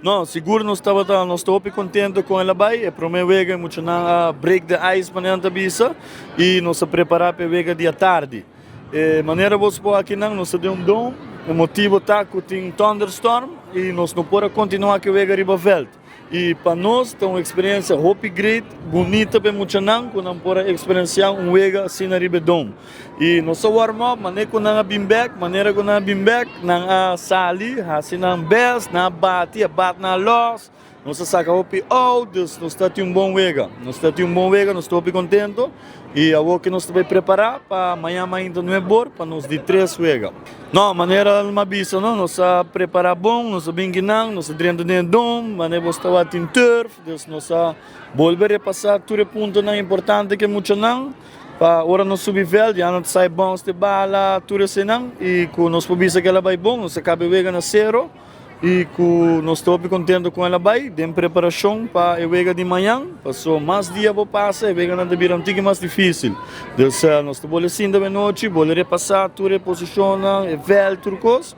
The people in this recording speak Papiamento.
No, sigur nos tabata, nos ta hopi contento con el a bay. E prome wega e muchanan a break the ice manera nan ta bisa y nos a prepara pa e wega di atardi. E manera bo por akinan nos ta den un dome, e motibo ta cu tin thunderstorm y nos no por a continua cu e wega riba veld. Y pa nos ta un experiencia hopi great, bunita pa e muchanan cu nan por a experiencia un wega asina riba e dome. Y nos a warm up, manera cu nan a bin bek, manera cu nan a bin bek, nan a sali, haci nan best, nan a bati, a bat nan a los, nos a saca hopi out, dus nos ta tin un bon wega. Nos ta tin un bon wega, nos ta hopi contento y awor cu nos ta bay prepara pa mañan mainta nuebe or pa nos di tres wega. No, manera mi a bisa no, nos a prepara bon, nos a bin kinan, nos a drenta den e dome, manera bo sta wak tin turf, dus nos a bolbe repasa tur e puntonan importante cu e muchanan. Pa ora nos subi veld ya no ta sai bounce di bala tur eseinan y cu nos por bisa cu el a bay bon, nos a caba e wega na cero y cu nos ta hopi contento con el a bay den preparacion pa e wega di mañan paso mas dia bo pasa e weganan ta bira un tiki mas dificil. Dus nos ta bole sinta benochi, bole repasa tur e posicionnan, e veld, tur cos.